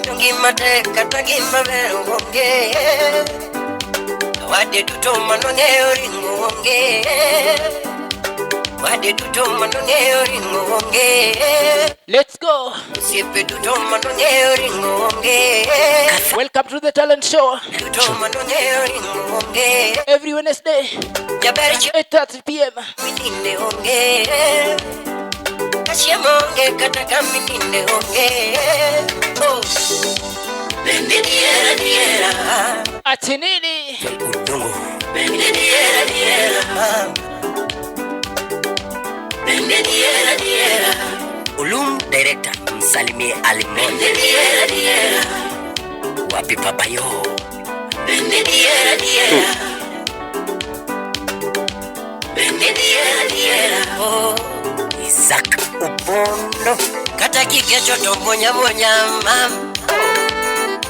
To ngima tek kata gima ber onge. Wade duto manong'eyo ringo onge. Wade duto manong'eyo ringo onge. Let's go. Osiepe duto manong'eyo ringo onge. Welcome to the talent show. Duto manong'eyo ringo onge. Every Wednesday, Jaber 8:30 p.m. mininde onge. Kachiemo onge kata kamininde onge. Oh. Bende diera diera. Ati nini? Udongo. Bende diera diera. Bende diera diera. Ulum director msalimie Alimon. Bende diera diera. Wapi papayo? Bende diera diera. Bende diera diera. Oh. Isaac Ubondo. Kata kikecho to bonya bonya mam.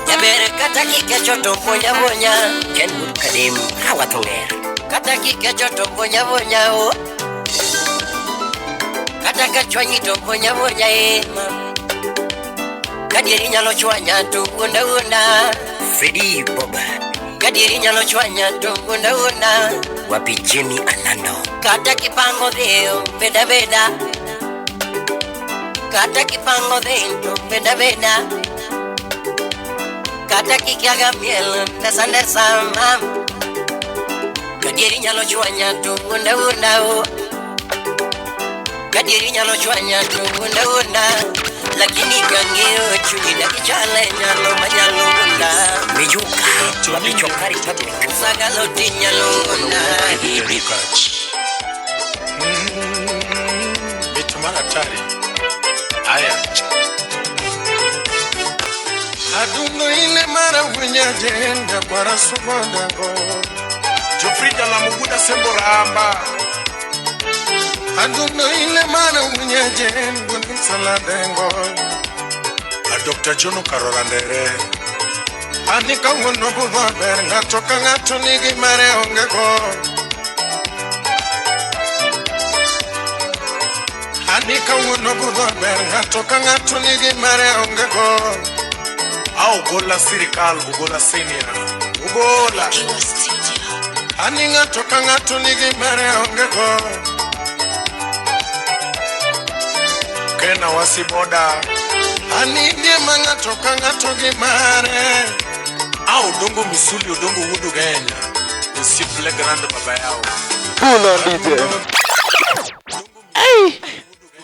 Jaber kata kikecho to bonya bonya. Kenwood Kadim Hawa Tonger. Kata kikecho to bonya bonya o. Kata kachwanyi to bonya bonya e mam. Kadieri nyalo chwanya to wuonda wuonda. Fredi Boba. Kadieri nyalo chwanya to wuonda wuonda. Wapi Jimmy Alando. Kata kipango dhiyo beda beda. Kata kipango dhi to beda beda. Kata kikiaga miel ndesa ndesa mam. Kadieri nyalo chwanya to wuonda wuonda o. Kadieri nyalo chwanya to wuonda wuonda. Lakini kang'eyo chunyi dakichale nyalo manyalo wuonda. Mijuka wapi Chokari Public. Sagalo ti nyalo wuonda. Lukach. Mit mar hatari. Aya. Adundo ine mara winyajenda kwara sugondago. Geoffrey Jalamuguda Sembo Ramba. Adundo ine mara winyajenda nisaladengo. A Dr. Jono Karorandere. Ani kawuono budho ber ng'ato ka ng'ato nigi mare onge go. Ani kawuono budho ber ng'ato ka ng'ato nigi mare onge go. A Ogola Sirikal, Ogola Senior. Ogola. Ani ng'ato ka ng'ato nigi mare onge go. Kena Wasiboda. Ani ndie ma ng'ato ka ng'ato gi mare. A Odongo Misuli, Odongo Wudu Kenya. Osiep Le Grand baba yao. Pull on DJ.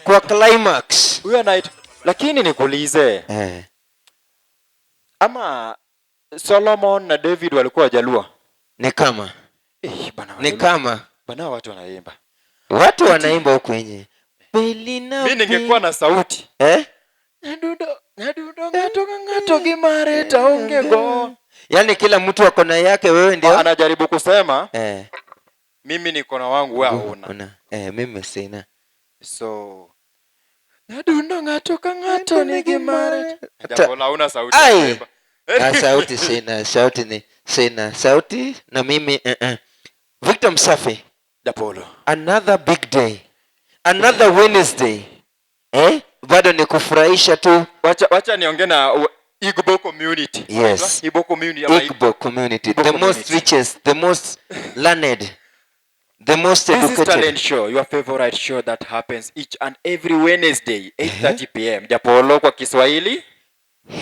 Kwa climax. Huyo anaitwa, lakini nikuulize, ama Solomon na David walikuwa Wajaluo? Ni kama. Eh, bana, Ni Wajaluo. kama. Bana, watu wanaimba. Watu wanaimba huku nje. Belina. Mimi ningekuwa na sauti. Eh? Nyadundo, nyadundo ng'ato ka ng'ato gi mare to onge go. Yaani kila mtu ako na yake, wewe ndio. Anajaribu kusema mimi niko na wangu, wewe hauna. Una. Mimi sina. So nyadundo ng'ato ka ng'ato nigi mare. Japo hauna sauti. Ai. Ya kuimba. Ah, sauti sina, sauti ni sina, sauti na mimi eh. Victor Msafi. Japolo. Another big day. Another Wednesday. Eh? Bado ni kufurahisha tu. Wacha niongee na Igbo community. Yes. Igbo community ama Igbo community. Igbo The most community. richest, the most learned, the most This is educated. Talent Show, your favorite show that happens each and every Wednesday, 8:30 p.m. Japolo kwa Kiswahili.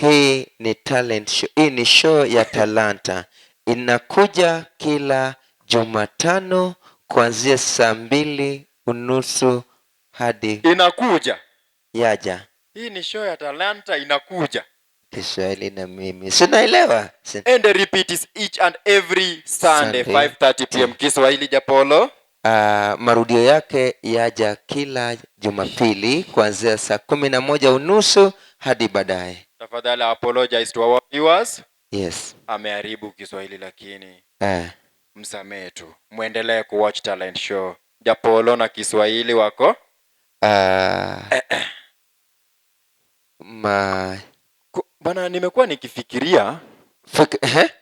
Hii ni talent show. Hii ni show ya talanta. Inakuja kila Jumatano kuanzia 2:30 hadi Inakuja. Yaja. Hii ni show ya talanta inakuja. Kiswahili na mimi sinaelewa. And the repeat is each and every Sunday, Sunday. 5:30 p.m. Kiswahili Japolo. Marudio yake yaja kila Jumapili kuanzia saa 11:30 hadi baadaye. Tafadhali apologize to our viewers. Yes. Ameharibu Kiswahili lakini msamehe tu. Muendelee kuwatch Talent Show. Japolo na Kiswahili wako. Ma Bana, nimekuwa nikifikiria.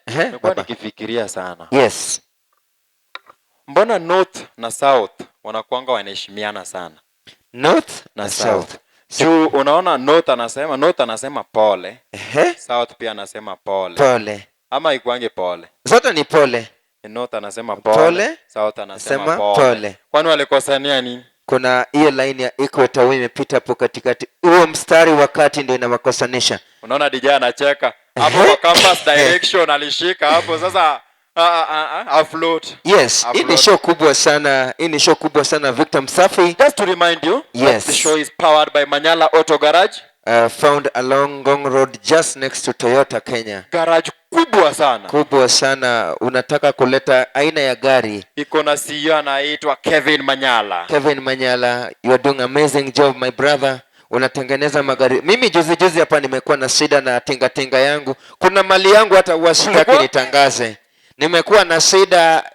Nimekuwa baba. nikifikiria sana. Yes. Mbona North na South wanakuanga wanaheshimiana sana? North Na na South. South. Juu unaona North anasema pole. Ehe. South pia anasema pole. Pole. Ama ikuange pole? Zote ni pole. North anasema pole, Pole. South anasema Sema pole. pole. Kwani walikosania nini? Kuna hiyo line ya equator huwa imepita hapo katikati, huo mstari wa kati ndio inawakosanisha. Unaona DJ anacheka hapo kwa campus direction alishika hapo sasa, afloat. Yes, hii ni Afloat. show kubwa sana, hii ni show kubwa sana, Victor Msafi. Just to remind you that the show is powered by Manyala Auto Garage. Found along Ngong Road just next to Toyota Kenya. Garage kubwa sana. Kubwa sana. Unataka kuleta aina ya gari. Iko na CEO anaitwa Kevin Manyala. Kevin Manyala, you are doing amazing job, my brother. Unatengeneza magari. Mimi juzi juzi hapa nimekuwa na shida na tingatinga yangu. Kuna mali yangu hata huwa sitaki Ulikuwa? nitangaze. Nimekuwa na shida,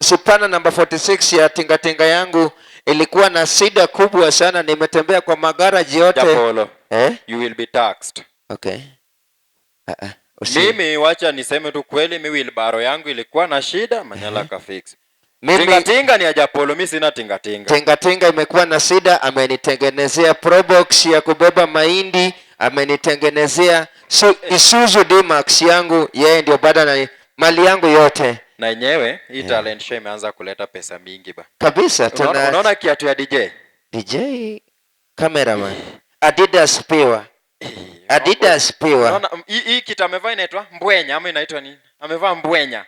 sipana namba 46 ya tingatinga yangu ilikuwa na shida kubwa sana. Nimetembea kwa magaraji yote. Japolo. Eh? You will be taxed. Okay. Mimi wacha niseme tu kweli, mi wheelbarrow yangu ilikuwa na shida, Manyala kafix. Mimi Tingatinga ni ya Japolo, mi sina tingatinga. Tingatinga imekuwa na shida, amenitengenezea Probox ya kubeba mahindi, amenitengenezea Isuzu D-Max yangu, yeye ndio bado na mali yangu yote. Na yenyewe hii talent show imeanza kuleta pesa mingi ba. Kabisa. Unaona, Tuna unaona kiatu ya DJ? DJ cameraman Adidas Pure. Adidas Pure. Unaona hii kitu amevaa inaitwa mbwenya ama inaitwa nini? Amevaa mbwenya.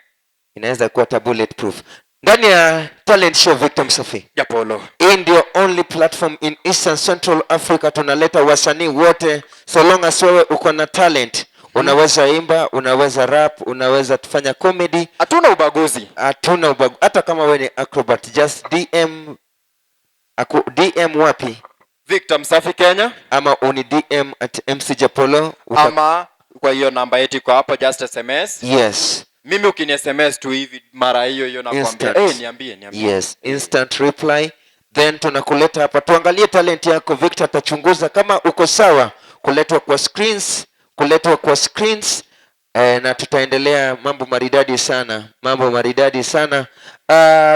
Inaweza kuwa hata bulletproof. Ndani ya talent show, Victor Msafi. Japolo. Hii ndio only platform in Eastern Central Africa tunaleta wasanii wote. So long as wewe uko na talent, unaweza imba, unaweza rap, unaweza tufanya comedy. Hatuna ubaguzi. Hatuna ubaguzi. Hata kama wewe ni acrobat, just DM aku DM wapi? Victor Msafi Kenya. Ama uni DM @MCJapolo. Ama kwa hiyo namba yetu iko hapo, just SMS. Yes. Mimi ukini SMS tu hivi mara hiyo hiyo nakwambia, Instant. eh, niambie, niambie. Yes, instant reply. Then tunakuleta hapa tuangalie talent yako. Victor atachunguza kama uko sawa kuletwa kwa screens, kuletwa kwa screens. Na tutaendelea mambo maridadi sana, mambo maridadi sana.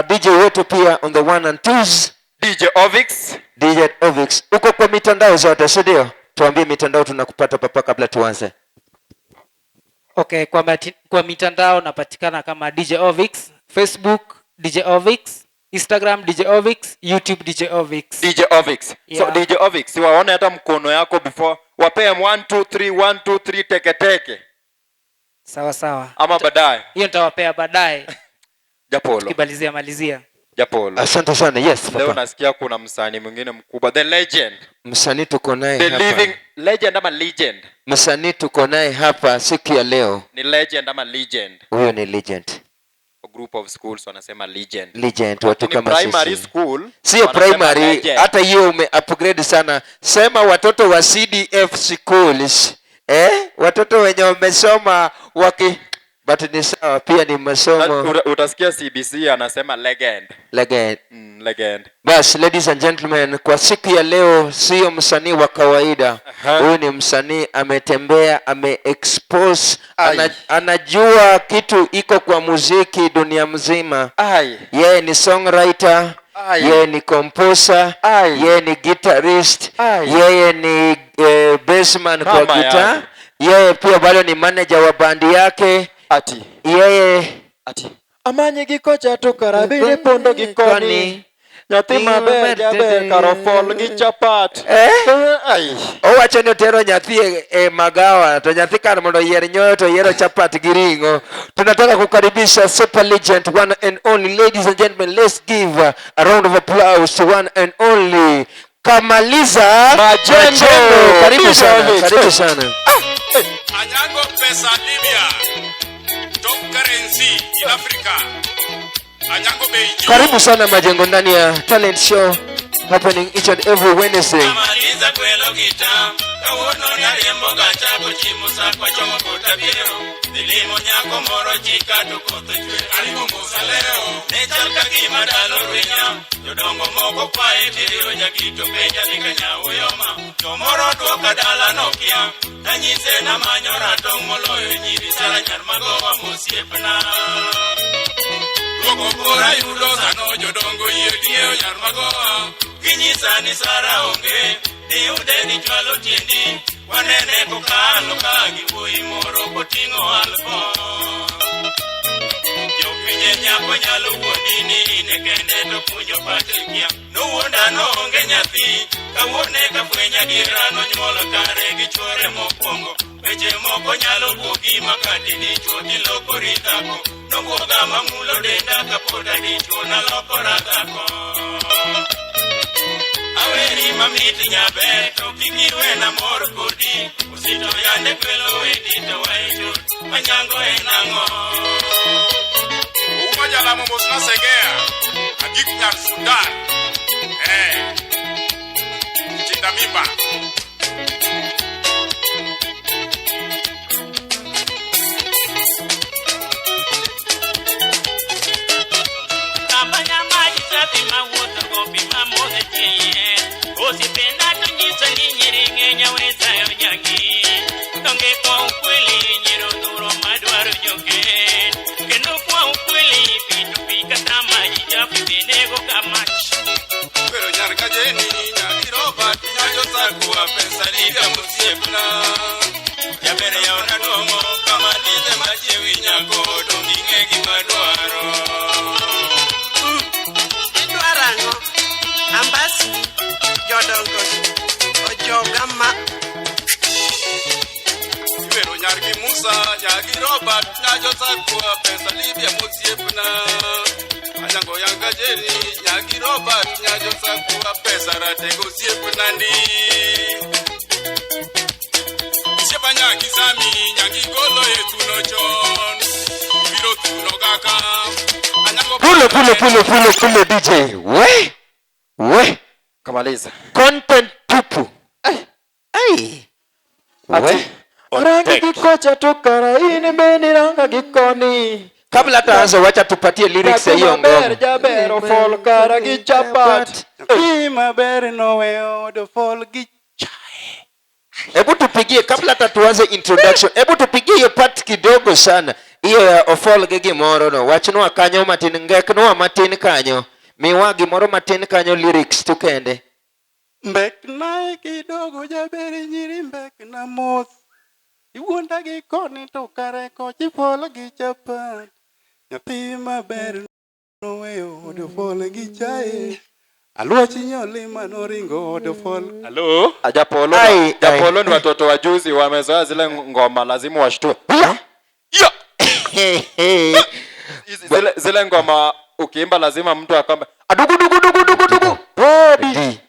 DJ wetu pia on the one and twos. DJ Ovix. DJ Ovix, uko kwa mitandao zote, si ndio? Tuambie mitandao tunakupata papa kabla tuanze. Okay, kwa mitandao napatikana kama DJ Ovix, Facebook DJ Ovix, Instagram DJ Ovix, YouTube DJ Ovix. DJ Ovix. So Yeah. DJ Ovix, siwaone hata mkono yako before wapee 1 2 3 1 2 3 teke teke. Sawa sawa. Ama baadaye. Hiyo nitawapea baadaye. Japolo. Tukimalizia malizia. Japolo. Asante sana. Yes, Leo papa. nasikia kuna msanii mwingine mkubwa, the legend. Msanii tuko naye The hapa. living legend ama legend? Msanii tuko naye hapa siku ya leo. Ni legend ama legend? Huyo ni legend. A group of schools wanasema legend. Legend, watu Lakini kama primary sisi. school Sio wanasema primary, legend. hata hiyo ume upgrade sana. Sema watoto wa CDF schools. Eh? Watoto wenye wamesoma waki but ni sawa pia ni masomo. Utasikia CBC anasema legend. Legend. Legend. Bas, ladies and gentlemen, kwa siku ya leo sio msanii wa kawaida. Huyu ni msanii ametembea, ame-expose, Ai. anajua kitu iko kwa muziki dunia mzima. Ai. Yeye ni songwriter, Ai. yeye ni composer, Ai. yeye ni guitarist, Ai. yeye ni bassman kwa Mama gitaa, yangu. yeye pia bado ni manager wa bandi yake. Ati. Yeye Ati. Amanyi gikocha to karabiri pondo gikoni. Nyathi maber jaber karofol gi chapat. Eh? Ai. Owacho ni otero nyathi e magawa to nyathi kar mondo oyier nyoyo to oyiero chapat gi ring'o. Tunataka kukaribisha super legend, one and only. Ladies and gentlemen, let's give a round of applause to one and only Kamaliza Majengo. Karibu sana, Ovix. karibu sana. Anyango pesa Libya. Top currency in Africa. Anyango bei juu. Karibu sana Majengo ndani ya talent show happening each and every Wednesday. Kamaliza kwelo gita kawuono nariembo gacha kochimo sa kwachomo kota biero dhilimo nyako moro chika to koth ochwe aringo musa leo ne chal ka gima dalo rwenya jodongo moko kwaye tiriyo nyakito penja ni ka uyoma to moro duoka dala nokia nanyise namanyo ratong' moloyo nyiri sara nyar magowa mosiepna. Duoko kora yudo sano jodongo yie ng'iewo nyar magowa. Inyisa ni Sara onge, diyude ni chwalo tiendi. Wanene kokalo ka gi wuoyi moro koting'o alfon. Jopinje nyako nyalo wuondi ni in e kende to puonjo Patricia. Nowuonda noonge nyathi, kawuono eka fweny adiera nonyuolo kare gi chuore mokwongo. Weche moko nyalo buogi makati dichuo tilokori dhako. Nobuoga mamulo denda kapod adichuo nalokora dhako. Aweri mamit nyaber to kik iwena mor kodi. Osito yande kwelo wedi to waecho manyango en ang'o? Ouma jalamo mosna Segea, agik nyar Sudan. Tinda mimba. Kambanya maji safi mawuotho go pi mamodho chien. Osiepena to nyisa ni nyiri ng'eny awesayo nyangi. Donge kwa ukweli nyiro dhuro madwaro joken. Kendo kwa ukweli pi to pi kata maji chafu be nego ka mach. Pero nyar kajeni, nyaki Robert, nyajo sakua pesa liga mosiepna. Jaber yaona duong'o kamalize machiewi nyako dong' ing'e gima dwaro. Idwaro ang'o? Ambasi jodongo ojoga ma Iwero nyar gi Musa, nyaki Robert, nyajo sakua pesa Libya mosiepna. Anyango yang kajeni, nyaki Robert, nyajo sakua pesa ratego osiepna ndi. Osiepa nyaki Sami, nyaki golo e thuno chon. Biro thuno kaka. Anyango Pulo pulo pulo pulo pulo DJ. We. We. Kamaliza. Content tupu. Ai. Ai. We. Rangi gikocha tu karaini beni ranga gikoni. Kabla hata anza, wacha tupatie lyrics ya hiyo ngoma. Jaber ofol kara gi chapat. Maber noweyo odo fol gi Hebu tupigie kabla hata tuanze introduction. Hebu tupigie hiyo part kidogo sana. Hiyo ya ofol gi gimoro no. Wachnwa kanyo matin, ngeknwa matin kanyo. Miwa gimoro matin kanyo lyrics tu kende. Mbekna kidogo jaber nyiri mbekna mos. Iwuonda gi koni to kare koch ifol gi chapat. Nyathi maber noweyo odo fol gi chae. Aluoch nyolima noringo odo fol. Hello? Japolo, Ai, Japolo ni watoto wa juzi wamezoea zile ngoma lazima washtue. Zile ngoma ukiimba lazima mtu akambe adugu dugu dugu dugu dugu. Di.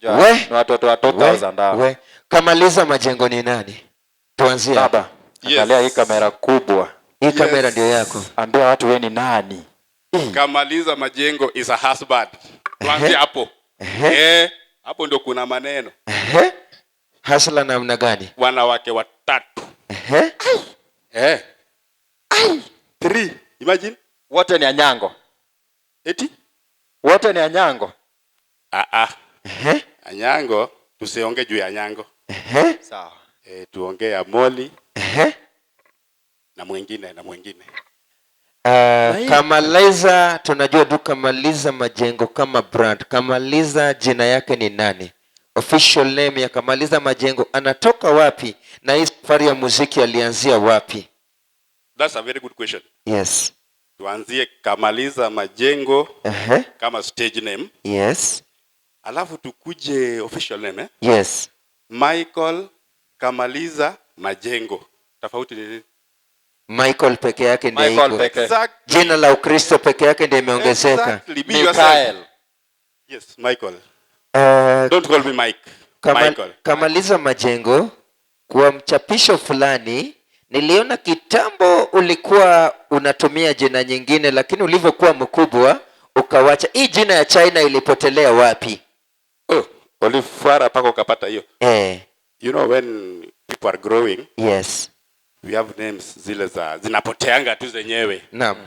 We. Ni watoto wa 2000 hao. We. Kamaliza Majengo ni nani? Tuanzie. Baba, angalia hii kamera kubwa. Hii kamera ndio yako. Ambia watu we ni nani? Kamaliza Majengo is a husband. Tuanzie hapo. Hapo ndio kuna maneno. Hasla namna gani? Wanawake watatu. 3. Imagine. Wote ni Anyango. Eti? Wote ni Anyango. Anyango, tusionge juu ya Anyango. Sawa. Tuongee Amoli. Na mwingine, na mwingine. Kamaliza, tunajua tu Kamaliza Majengo kama brand. Kamaliza jina yake ni nani? Official name ya Kamaliza Majengo, anatoka wapi? Na hii safari ya muziki alianzia wapi? That's a very good question. Yes. Tuanzie Kamaliza Majengo kama stage name. Yes. Alafu tukuje official name, Yes. Michael Kamaliza Majengo. Tofauti ni nini? Michael peke yake ndiye Michael iko. peke. Exactly. Jina la Ukristo peke yake ndiye imeongezeka. Exactly. Be yourself. Michael. Yes, Michael. Don't call me Mike. Michael. Kamaliza Majengo, kwa mchapisho fulani niliona kitambo ulikuwa unatumia jina nyingine, lakini ulivyokuwa mkubwa ukawacha. Hii jina ya China ilipotelea wapi? Oh, ulifara pako ukapata hiyo. You know when people are growing, Yes. we have names zile za zinapoteanga tu zenyewe. Naam.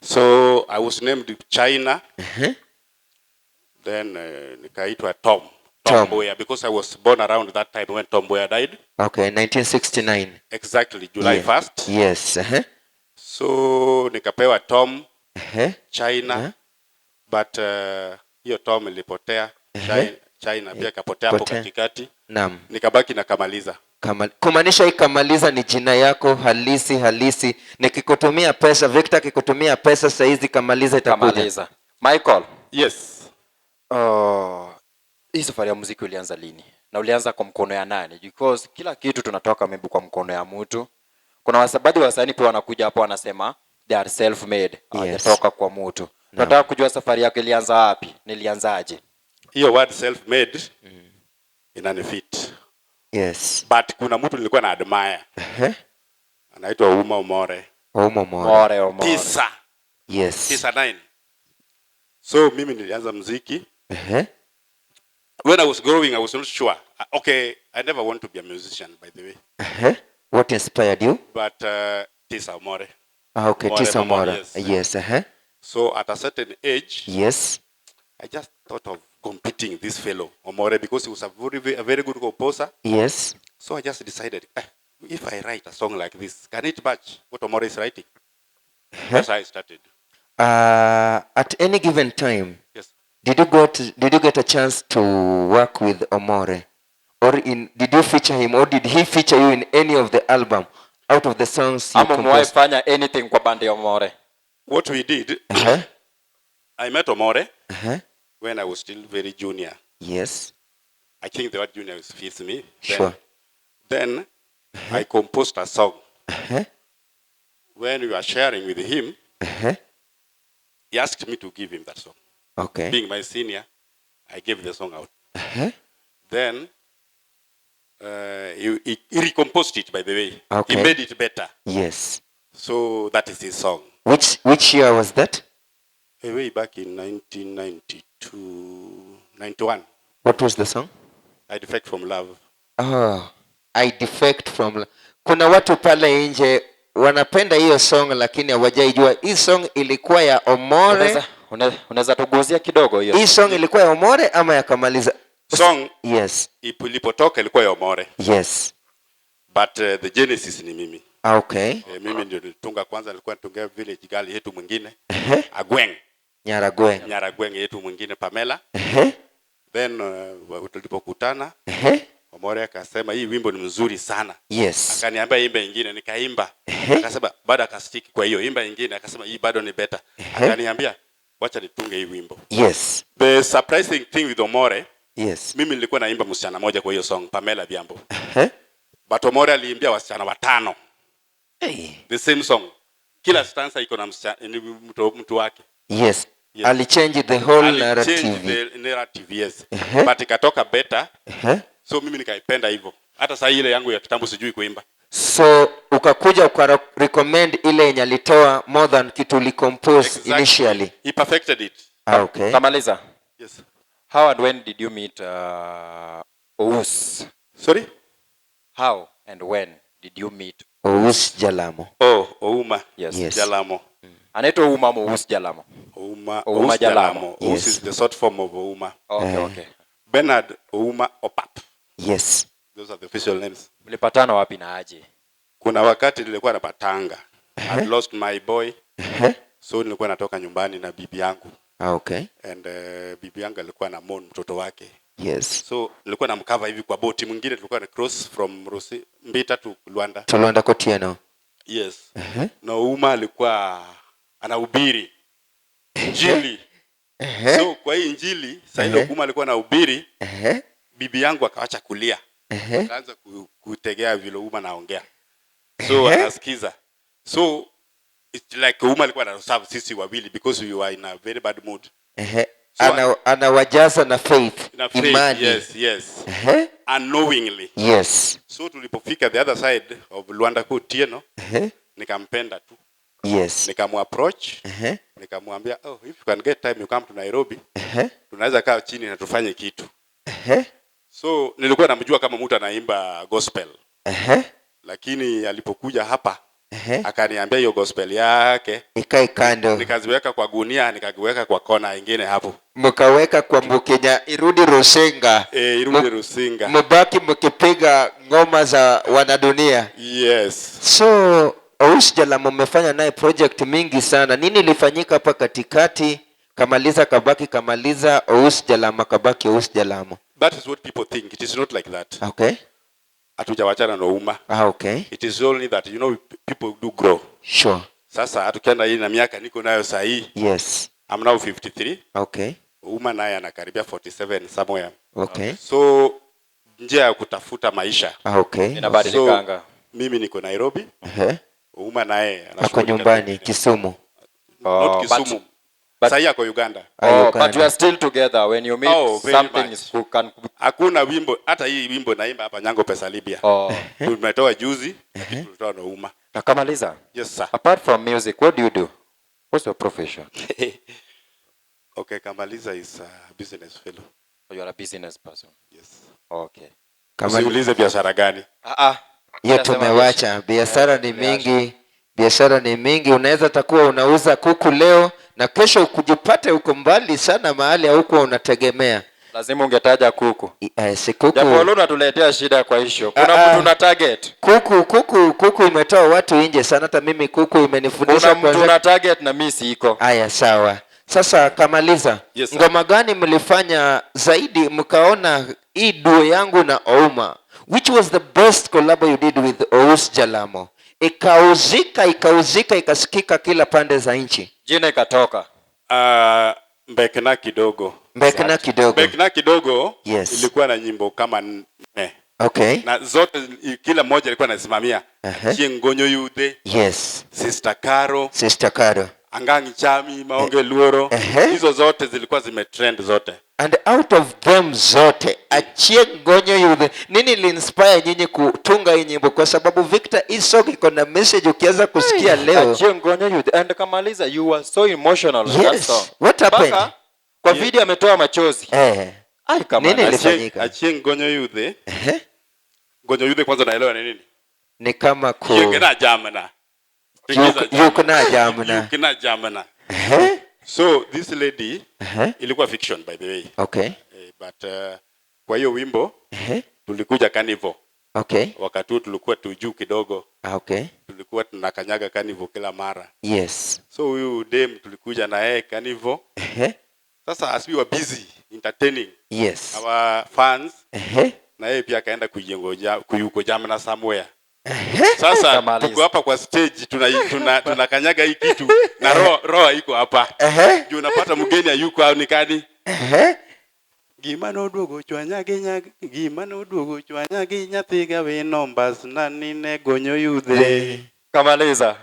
So I was named China. Then nikaitwa Tom. Tom. Mboya, because I was born around that time when Tom Mboya died. Okay, 1969. Exactly, July Yeah. 1st. Yes. So nikapewa Tom, China, but hiyo Tom ilipotea. China, China pia ikapotea hapo Potea. Katikati. Naam. Nikabaki na Kamaliza. Kumaanisha hii Kamaliza ni jina yako halisi halisi. Nikikutumia pesa, Victor akikutumia pesa saizi, Kamaliza itakuja. Kamaliza. Michael. Yes. Hii safari ya muziki ulianza lini na ulianza kwa mkono ya nani? Because kila kitu tunatoka maybe kwa mkono ya mtu. Kuna baadhi ya wasanii pia wanakuja hapo wanasema they are self made, hawajatoka kwa mtu. Tunataka kujua safari yako ilianza wapi, nilianzaje? Hiyo word self made inanifit. But kuna mtu nilikuwa na admire. Anaitwa Uma Omore. Ouma Omore. Omore, Omore. 9. 9, 9. So mimi nilianza muziki. When I was growing, I was not sure. Okay, I never want to be a musician, by the way. What inspired you? But Tisa Omore. Ah, okay, Omore, Tisa Omore, Omore. Yes. Yes. So at a certain age, I just thought of competing this fellow Omore because he was a very good composer. So I just decided, if I write a song like this, can it match what Omore is writing? That's how I started. At any given time, Yes. did you get a chance to work with Omore, or in did you feature him, or did he feature you in any of the album out of the songs you Ama umewahi composed? fanya anything kwa band ya Omore? What we did, I met Omore when I was still very junior. I think the word junior fits me. Then, Then I composed a song. When we were sharing with him, he asked me to give him that song. Being my senior, I gave the song out. Then he recomposed it, by the way. He made it better. So that is his song. Which year was that? Way back in 1992, 91. What was the song? I Defect from Love. Oh, I Defect from Kuna watu pale nje wanapenda hiyo song lakini hawajaijua hii song ilikuwa ya Omore. Unaweza tuguzia kidogo hiyo? Hii song ilikuwa ya Omore ama ya Kamaliza? Song ilipotoka ilikuwa ya Omore. But the genesis ni mimi. Ah, okay. Mimi ndio nilitunga kwanza, nilikuwa natungia village girl yetu mwingine. Agweng. Nyaragweng. Nyaragweng yetu mwingine Pamela. Then tulipokutana, Omore akasema hii wimbo ni mzuri sana. Akaniambia imbe ingine, nikaimba. Akasema bado akastiki kwa hiyo imba ingine, akasema hii bado ni better. Akaniambia wacha nitunge hii wimbo. The surprising thing with Omore, mimi nilikuwa naimba msichana moja kwa hiyo song, Pamela Dhiambo. But Omore aliimbia wasichana watano. Hey. The same song. Kila stanza iko na msichana, ni mtu wake. Yes. Alichange the whole Alichange narrative. the narrative, yes. But ikatoka better. So mimi nikaipenda hivyo. Hata saa ile yangu ya kitambo sijui kuimba. So ukakuja uka recommend ile yenye alitoa more than kitu ulicompose initially. He perfected it. Ah, okay. Kamaliza. Yes. How and when did you meet Ous? Sorry? How and when did you meet Ous Jalamo? Oh, Ouma. Yes. Yes. Jalamo. Anaitwa Ouma ama Ous Jalamo? Ouma, Ouma Ous Jalamo. Jalamo. Ous is the short form of Ouma. Okay, Eh. okay. Bernard Ouma Opap. Those are the official names. Mlipatana wapi na aje? Kuna wakati nilikuwa na patanga. I lost my boy. So nilikuwa natoka nyumbani na bibi yangu. Ah, okay. And bibi yangu alikuwa na mourn mtoto wake. So nilikuwa namcover hivi kwa boti mwingine, tulikuwa na cross from Rusi, Mbita to Luanda. To Luanda Kotieno. Yes. Na Ouma alikuwa anahubiri Injili. So kwa hii Injili, sasa ile Ouma alikuwa anahubiri, bibi yangu akawacha kulia. Akaanza kutegea vile Ouma naongea. So anasikiza. So it's like Ouma alikuwa anaserve sisi wawili because we were in a very bad mood. So Anawajaza na faith, na faith, imani. Yes. Unknowingly. So tulipofika the other side of Luanda Kotieno, nikampenda tu. Nikamuapproach. Nikamwambia, "Oh, if you can get time you come to Nairobi. Tunaweza kaa chini na tufanye kitu." So nilikuwa namjua kama mtu anaimba gospel. Lakini alipokuja hapa, akaniambia hiyo gospel yake ikae kando. Nikaziweka kwa gunia, nikaziweka kwa kona ingine hapo. Mkaweka kwa Mkenya irudi Rusinga. Eh, irudi Rusinga. Mubaki mkipiga ngoma za wanadunia. Yes. So Ous Jalamo mmefanya naye project mingi sana. Nini ilifanyika hapa katikati? Kamaliza kabaki Kamaliza, Ous Jalamo kabaki Ous Jalamo. That is what people think. It is not like that. Hatujawachana na Ouma. It is only that people do grow. Sasa hatukienda hii na miaka niko nayo sahii. I'm now 53. Ouma naye anakaribia 47 somewhere. So njia ya kutafuta maisha. Inabadilikanga. So, mimi niko Nairobi. Ouma naye Ako anashughulika nyumbani na- Kisumu. Not Oh, Kisumu. Sahii ako Uganda. Ah, Oh, Uganda. but we are still together when you meet Oh, very something much. is who can. Hakuna wimbo, hata hii wimbo naimba hapa, Nyango Pesa Libya. Tumetoa juzi, lakini tulitoa na Ouma. Na Kamaliza. Yes, sir. Apart from music, what do you do? What's your profession? Okay, Kamaliza is a business fellow. Oh, you are a business person. Yes. Okay. Usiulize biashara gani. Ah ah. Hiyo Utasema tumewacha. Biashara ni mingi, biashara ni mingi. Unaweza takuwa unauza kuku leo na kesho ukujipate uko mbali sana mahali haukuwa unategemea. Lazima ungetaja kuku. Si kuku. Japo leo unatuletea shida kwa hisho. Kuna mtu na target. Kuku imetoa watu nje sana. Hata mimi kuku imenifundisha Kuna mtu kuanza- na target na mimi siko. Aya, sawa. Sasa Kamaliza, Yes, sir. ngoma gani mlifanya zaidi mkaona hii duo yangu na Ouma, which was the best collab you did with Ous Jalamo, ikauzika ikauzika ikasikika kila pande za nchi? Jina ikatoka. Mbekna Kidogo. Mbekna Kidogo. Mbekna Kidogo. Yes. Ilikuwa na nyimbo kama nne. Na zote, kila mmoja alikuwa anasimamia. Chieng' Yudhe. Sister Caro. Sister Caro. Angangi Chami, Maonge Luoro. Hizo zote zilikuwa zimetrend zote. And out of them zote, Achieng' Gonyo Yudhe, nini iliinspire nyinyi kutunga hii nyimbo? Kwa sababu Victor, hii song iko na message ukianza kusikia leo. Achieng' Gonyo Yudhe. And Kamaliza, you were so emotional in that Yes. song. What happened? Mpaka kwa video ametoa machozi. Ai, Kamaliza. Nini ilifanyika? Achieng' Gonyo Yudhe. Gonyo Yudhe kwanza naelewa ni nini? Ni kama ku Yukna jamna. Yukna jamna. Yukna jamna. So this lady ilikuwa fiction, by the way. But kwa hiyo wimbo tulikuja carnival. Wakati huo tulikuwa tujuu kidogo. Tulikuwa tunakanyaga carnival kila mara. So huyu dem tulikuja na yeye carnival. Sasa as we were busy entertaining our fans, na yeye pia akaenda kujengoja kuyuko jamna somewhere. Sasa Kamaliza. tuko hapa kwa stage, tunakanyaga hii kitu na roho iko hapa. Juu unapata mgeni hayuko au nikani. Gima noduogo chwanya gi nya gima noduogo chwanya gi nyathi gawino mbasna ni ne gonyo yudhe. Kamaliza.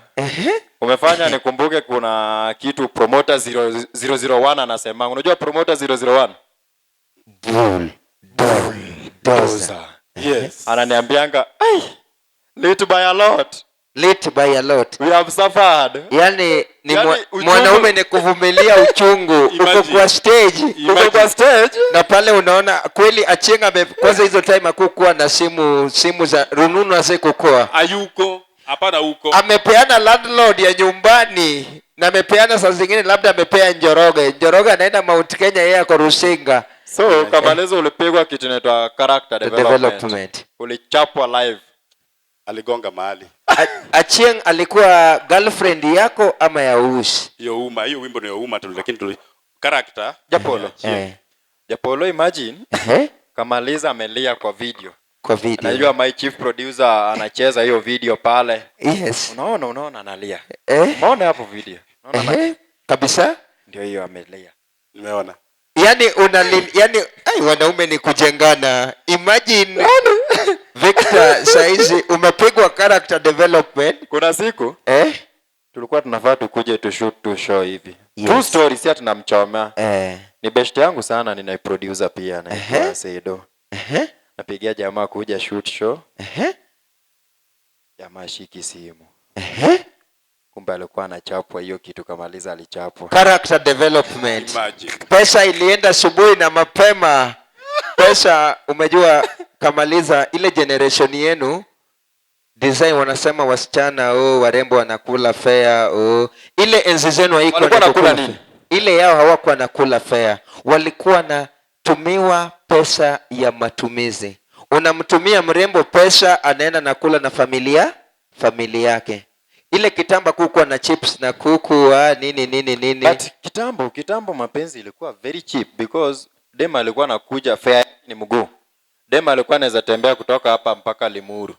Umefanya nikumbuke kuna kitu promoter 001 anasema. Unajua promoter 001? Bull. Bulldozer. Yes. Ananiambianga, "Ai, late by a lot." Late by a lot. We have suffered. Yani ni Yani, uchungu- mwanaume ni kuvumilia uchungu. Uko Imagine. kwa stage. Uko kwa stage. Na pale unaona kweli Achieng ame, kwanza hizo time hakukuwa na simu za rununu hazikukuwa. Hayuko, hapana huko. Amepeana landlord ya nyumbani na amepeana saa zingine labda amepea Njoroge. Njoroge anaenda Mount Kenya, yeye ako Rusinga. So Kamaliza, ulipigwa kitu inaitwa character development. Development. Ulichapwa live. Aligonga mahali. Achieng alikuwa girlfriend yako ama ya Ush? Hiyo Uma, hiyo wimbo ni ya Uma tu, lakini tuli character Japolo. Japolo, imagine. Kamaliza amelia kwa video. Kwa video. Najua my chief producer anacheza hiyo video pale. Unaona analia. Unaona hapo video. Unaona Kabisa? Ndio hiyo amelia. Nimeona. Yani unalil, yani ai, wanaume ni kujengana. Imagine Victor saizi umepigwa character development. Kuna siku tulikuwa tunafaa tukuje tu shoot tu show hivi. Yes. True story, si tunamchoma. Ni best yangu sana, nina producer pia anaitwa Seido. Napigia jamaa kuja shoot show. Jamaa shiki simu. Kumbe alikuwa anachapwa hiyo kitu, Kamaliza alichapwa. Character development. Imagine. Pesa ilienda asubuhi na mapema. Pesa, umejua Kamaliza, ile generation yenu design wanasema wasichana, oh, warembo wanakula fare, oh. Ile enzi zenu haikuwa Walikuwa ni wanakula kukula nini? fare. Ile yao hawakuwa nakula fare, walikuwa natumiwa pesa ya matumizi. Unamtumia mrembo pesa, anaenda nakula na familia yake. Ile kitambo kukuwa na chips na kuku, nini nini nini. But kitambo, kitambo mapenzi ilikuwa very cheap because dem alikuwa anakuja, fare ni mguu. Dem alikuwa anaweza tembea kutoka hapa mpaka Limuru.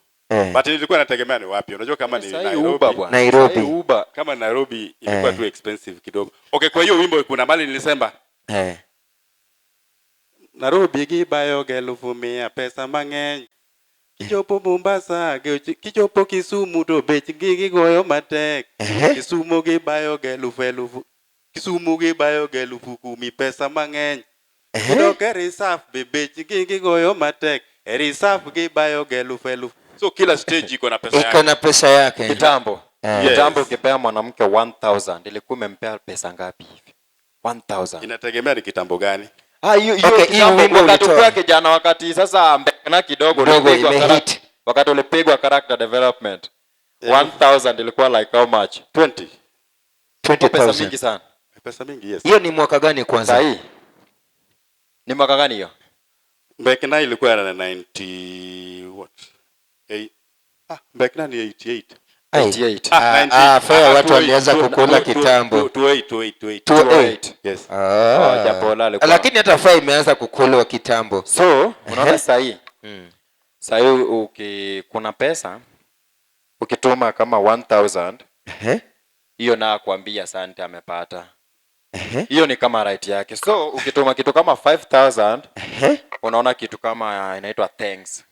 But ilikuwa inategemea ni wapi. Unajua kama ni Sasa hii Nairobi. Uber bwana. Nairobi. Sasa hii Uber. Kama Nairobi ilikuwa Eh. too expensive kidogo. Okay, kwa hiyo wimbo kuna mali nilisema Nairobi gibayo 1,000 pesa mang'eny. Kichopo Mombasa, kichopo Kisumu to bech gi gigoyo matek. Kisumu gibayo 1,000. Kisumu gibayo 10,000 pesa mang'eny. Kidok e reserve be bech gi gigoyo matek. E reserve gibayo 1,000. So kila stage iko na pesa Iko yake. na pesa yake. Kitambo. Eh. Kitambo Yes. ukipea mwanamke 1000 ilikuwa umempea pesa ngapi hivi? 1000. Inategemea ni kitambo gani. Ah, hiyo hiyo Okay, hiyo kitambo wimbo wakati ulitoa. ukiwa kijana, wakati sasa mbena kidogo Kidogo ulipigwa imehit. wakati ulipigwa character development. 1000 ilikuwa like how much? 20. Pesa 20,000. mingi sana. Pesa mingi, yes. Hiyo ni mwaka gani kwanza? Sahi. Ni mwaka gani hiyo? Mbekna ilikuwa na 90 what? Eight. Ah, Mbekna ni 88. Ai. 88. Ah, 90. ah, fair, watu 28, walianza kukula kitambo. 28, 28, 28. 28. Yes. Ah. Oh, Japola alikuwa. Lakini hata fare imeanza kukulwa kitambo. So, unaona Ehe. sahi. Sahi kuna pesa ukituma kama 1000 hiyo na kuambia asante amepata. Hiyo ni kama right yake. So ukituma kitu kama 5000 unaona kitu kama inaitwa thanks.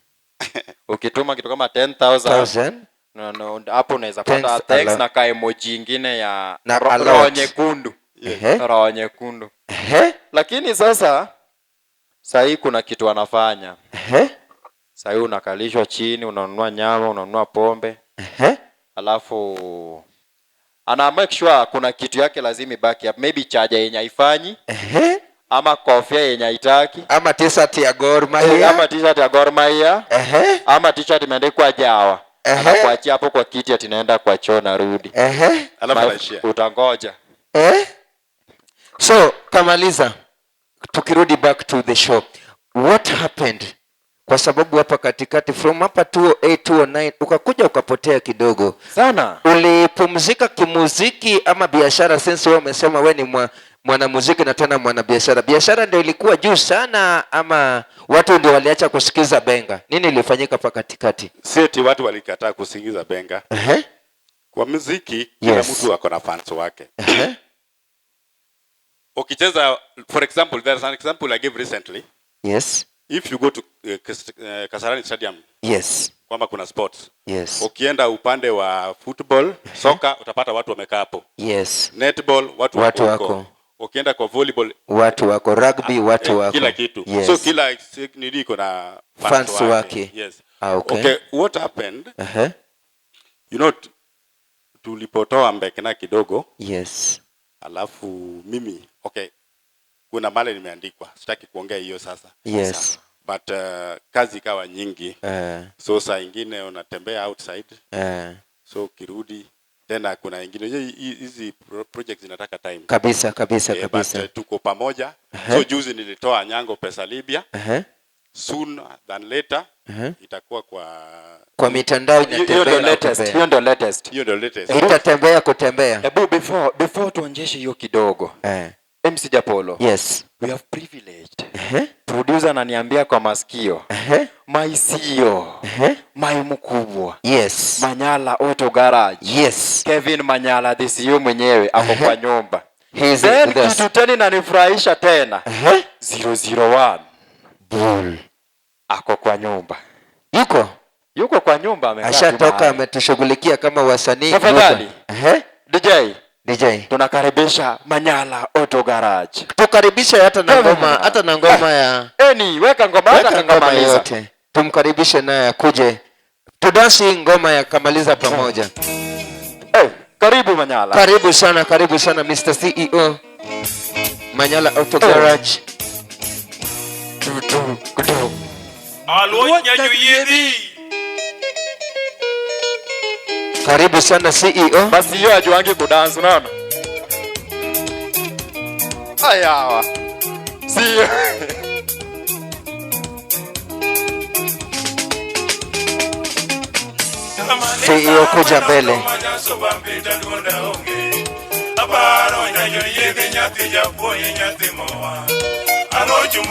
Ukituma kitu kama 10,000 Thousand. no, no, hapo unaweza pata Thanks thanks a lot. na ka emoji ingine ya Na a lot. roho nyekundu. Ehe. Roho nyekundu. Ehe. Lakini sasa sahii kuna kitu wanafanya. Ehe. Sahii unakalishwa chini, unanunua nyama, unanunua pombe. Ehe. Alafu ana make sure kuna kitu yake lazima ibaki hapo, maybe charger yenye haifanyi Ehe. ama kofia yenye haitaki Ama t-shirt ya Gor Mahia. ama t-shirt ya Gor Mahia Ehe. ama t-shirt imeandikwa Jawa. Ehe. Anakuachia hapo kwa kiti ati naenda kwa choo narudi. Ehe. Alafu anaishia. Utangoja. Eh? So kamaliza, tukirudi back to the show, what happened? Kwa sababu hapa katikati from hapa 208 209 ukakuja ukapotea kidogo Sana. Ulipumzika kimuziki ama biashara? Since wewe umesema we ni mwanamuziki na tena mwanabiashara, biashara ndio ilikuwa juu sana ama watu ndio waliacha kusikiza benga? Nini ilifanyika hapa katikati? Si eti watu walikataa kusikiza benga. Ehe. Kwa muziki kila mtu ako na fans wake. Ehe. Ukicheza, for example, there's an example I gave recently. If you go to Kasarani Stadium, kwamba kuna sports. Ukienda upande wa football, soka, utapata watu wamekaa hapo. Netball, watu Watu wako huko. wako. Ukienda kwa volleyball, Watu wako, rugby watu wako. kila kitu. So kila nini iko na fans Fans wake. Yes. Ah, okay. Okay, what happened? You know, tulipotoa Mbekna kidogo. Alafu mimi, okay, kuna mali nimeandikwa, sitaki kuongea hiyo sasa. But kazi ikawa nyingi. So saa ingine unatembea outside. So ukirudi tena kuna ingine. Unajua hizi projects zinataka time. Kabisa, kabisa, kabisa. But tuko pamoja. So juzi nilitoa Nyango pesa Libya. Soon than later itakuwa kwa Kwa mitandao Hiyo ndio inatembea latest. kutembea. Hiyo ndio latest. Hiyo ndio latest. Itatembea kutembea. Ebu before tuonjeshe hiyo kidogo. MC Japolo. Yes. We have privileged. Producer ananiambia kwa masikio. My CEO. My mkubwa. Manyala Auto Garage. Kevin Manyala the CEO mwenyewe ako kwa nyumba. He is Then with us. kitu tena inanifurahisha tena. 001. Bull. Ako kwa nyumba. Yuko? Yuko kwa nyumba amekaa tu Ashatoka, mahali. ametushughulikia kama wasanii. Tafadhali. Yuko. DJ. DJ. Tunakaribisha Manyala Auto Garage. Tukaribishe hata na Kevin ngoma, Manyala. hata na ngoma ya Eni, weka ngoma hata Weka ngoma kangamaliza. yote. Tumkaribishe naye akuje. Tudansi ngoma ya kamaliza pamoja. Karibu Manyala. Karibu sana, karibu sana Mr. CEO Manyala Auto Garage. Karibu sana CEO. Basi hiyo ajuangi kudance, unaona? Ayawa. CEO. CEO, kuja mbele.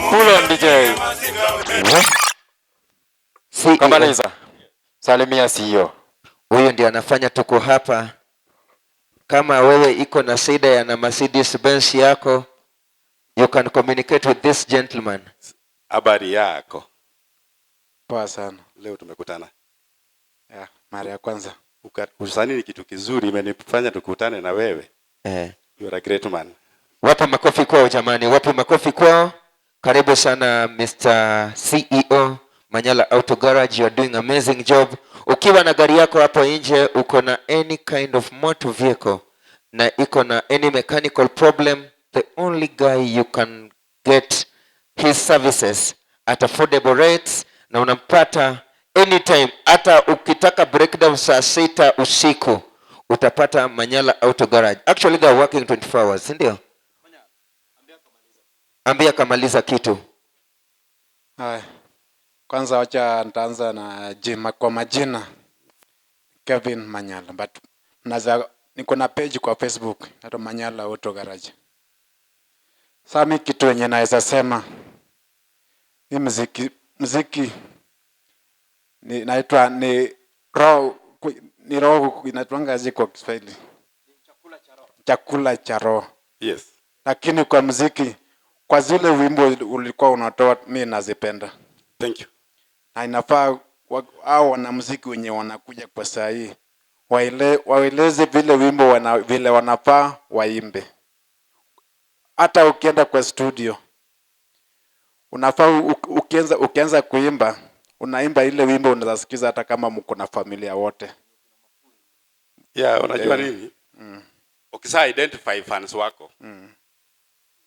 Pull on, DJ. CEO. Kamaliza. Salimia CEO. Huyu ndio anafanya tuko hapa. Kama wewe iko na shida ya na Mercedes Benz yako, you can communicate with this gentleman. Habari yako? Poa sana. Leo tumekutana. Yeah, mara ya kwanza. Usanii ni kitu kizuri, imenifanya tukutane na wewe. You are a great man. Wapi makofi kwao jamani, wapi makofi kwao? Karibu sana Mr. CEO Manyala Auto Garage, you are doing amazing job. Ukiwa na gari yako hapo nje, uko na any kind of motor vehicle na iko na any mechanical problem, the only guy you can get his services at affordable rates na unampata anytime. Hata ukitaka breakdown saa 6 usiku utapata Manyala Auto Garage. Actually they are working 24 hours, si ndio? Ambia kamaliza kitu. Haya. Kwanza wacha nitaanza na jima, kwa majina Kevin Manyala, but naza niko na page kwa Facebook inaitwa Manyala Auto Garage. Sasa mimi kitu yenye naweza sema ni muziki ni naitwa ni roho, ni roho inaitwanga aje kwa Kiswahili? Chakula cha roho. Yes. Lakini kwa muziki, kwa zile wimbo ulikuwa unatoa mimi nazipenda. Thank you. Na inafaa hao wanamuziki wenye wanakuja kwa saa hii waeleze vile wimbo vile wanafaa waimbe. Hata ukienda kwa studio unafaa ukianza kuimba unaimba ile wimbo unaweza hata kama mko na familia wote. Yeah, unajua nini? Ukisha identify fans wako.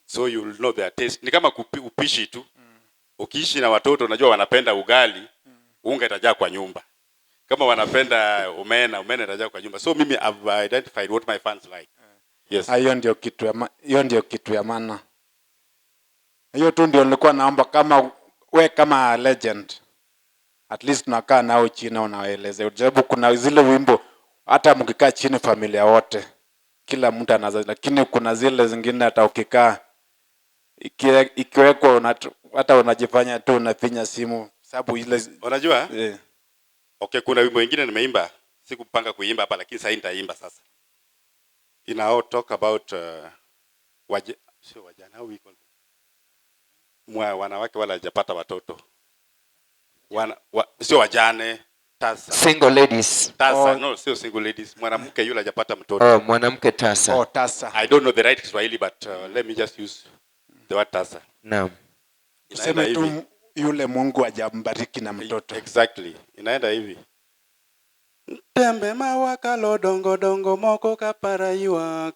So you will know their taste. Ni kama upishi tu. Ukiishi na watoto unajua wanapenda ugali, unga itajaa kwa nyumba. Kama wanapenda omena, omena itajaa kwa nyumba. So mimi I've identified what my fans like. Yes. Hiyo ndio kitu ya hiyo ndio kitu ya maana. Hiyo tu ndio nilikuwa naomba, kama we kama legend at least tunakaa nao chini unawaelezea. Sababu kuna zile wimbo hata mkikaa chini familia wote kila mtu anaza, lakini kuna zile zingine hata ukikaa ikiwekwa hata unajifanya tu unafinya simu sababu ile unajua? Okay, kuna wimbo mwingine nimeimba, sikupanga kuimba hapa lakini sasa nitaimba sasa. Inao talk about sio wajana, how we call them? Wanawake wala hajapata watoto. Sio wajane, tasa. Single ladies. Tasa, no, sio single ladies. Mwanamke yule hajapata mtoto. Oh, mwanamke tasa. Oh, tasa. I don't know the right Kiswahili but let me just use the word tasa. Naam. Tuseme tu yule Mungu hajambariki na mtoto. Exactly. Inaenda hivi. Tembe mawakalo dongo dongo moko kapara ywak.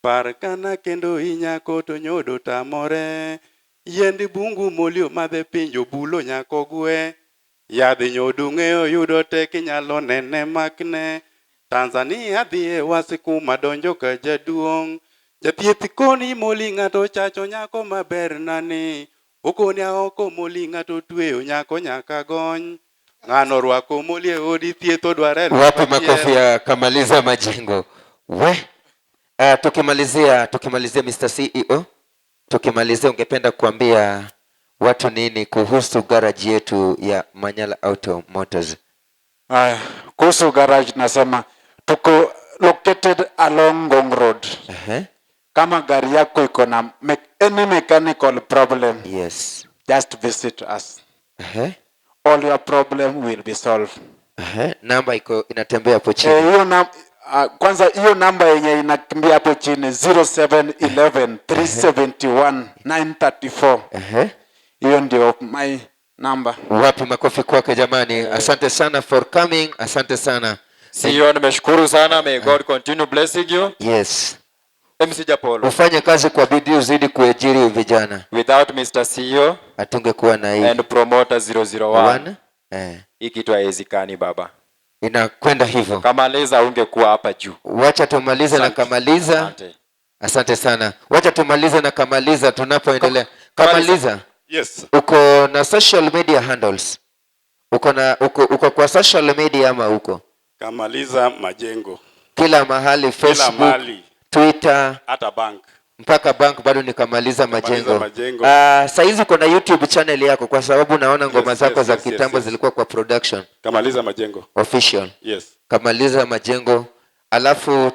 Par kana kendo inyako to nyodo tamore. Yiendi bungu molio madhe pinjo bulo nyako gwe. Yadh nyodo ng'eyo yudo tek inyalo nene makne. Tanzania dhiye wasiku madonjo ka jaduong'. Jathieth koni moli ng'ato chacho nyako maber nani. Okoni aoko moli ng'ato tweyo nyako nyaka gony. Ng'ano rwako moli e odi thieth odware. Wapi makofi ya Kamaliza Majengo? We. Tukimalizia Mr. CEO, tukimalizia ungependa kuambia watu nini kuhusu garage yetu ya Manyala Auto Motors? Haya, kuhusu garage nasema tuko located along Ngong Road. Kama gari yako iko na any mechanical problem, yes, just visit us. All your problem will be solved. Namba iko inatembea hapo chini. Hiyo kwanza hiyo namba yenye inakimbia hapo chini 0711 371 934. Hiyo ndio my number. Wapi makofi kwake jamani. Asante sana for coming. Asante sana. CEO, nimeshukuru sana. May God continue blessing you. Yes. MC Japolo. Ufanye kazi kwa bidii uzidi kuajiri vijana. Without Mr. CEO hatungekuwa na hii. And promoter 001. One. Hii kitu haiwezekani baba. Inakwenda hivyo. Kamaliza ungekuwa hapa juu. Wacha tumalize na Kamaliza. Asante. Asante sana. Wacha tumalize na Kamaliza tunapoendelea. Kamaliza. Yes. Uko na social media handles? Uko na uko kwa social media ama uko? Kamaliza Majengo. Kila mahali, Kila Facebook, mahali. Twitter, Hata bank. Mpaka bank bado nikamaliza Majengo. Majengo. Ah, saizi uko na YouTube channel yako, kwa sababu naona ngoma zako za kitambo zilikuwa kwa production. Kamaliza Majengo. Official. Yes. Kamaliza Majengo. Alafu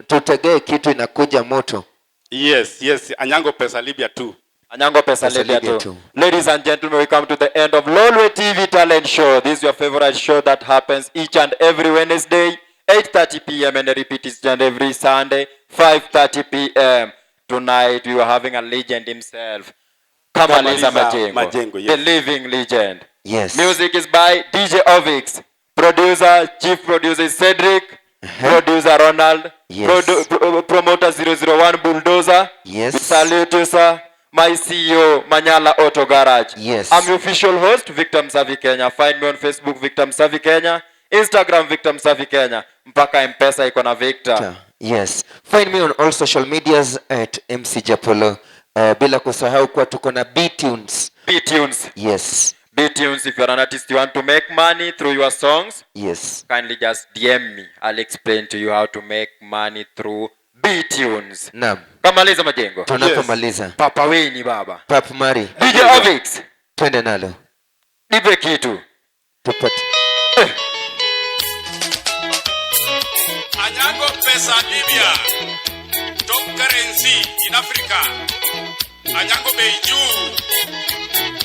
tutegee kitu inakuja moto. Yes. Anyango Pesa Libya 2. Anyango Pesa Pesa Libya Libya 2. 2. Ladies and gentlemen, we come to the end of Lolwe TV Talent Show. This is your favorite show that happens each and every Wednesday, 8:30 p.m. and repeat each and every Sunday, 5:30 p.m. Tonight, we are having a legend himself, Kamaliza Kamaliza Majengo, Majengo, yes. the living legend. Yes. Music is by DJ Ovix. Producer, chief producer is Cedric. Producer Ronald. Yes. Promoter 001 Bulldozer. Yes. We salute you, sir. My CEO, Manyala Auto Garage. Yes. I'm your official host, Victor Msavi Kenya. Find me on Facebook, Victor Msavi Kenya. Instagram, Victor Msavi Kenya. Mpaka M-Pesa iko na Victor. Yes. Find me on all social medias at MC Japolo. Bila kusahau kuwa tuko na B-Tunes. B-Tunes. Yes. B-Tunes, if you're an artist, you want to make money through your songs. Yes. Kindly just DM me. I'll explain to you how to make money through B-Tunes. Naam. Kamaliza Majengo. Tunapomaliza. Yes. Papa Weni baba. Pap Mari. DJ Ovix. Twende nalo. Nipe kitu. Tupate. Anyango Pesa Libya. Top currency in Africa. Anyango bei juu.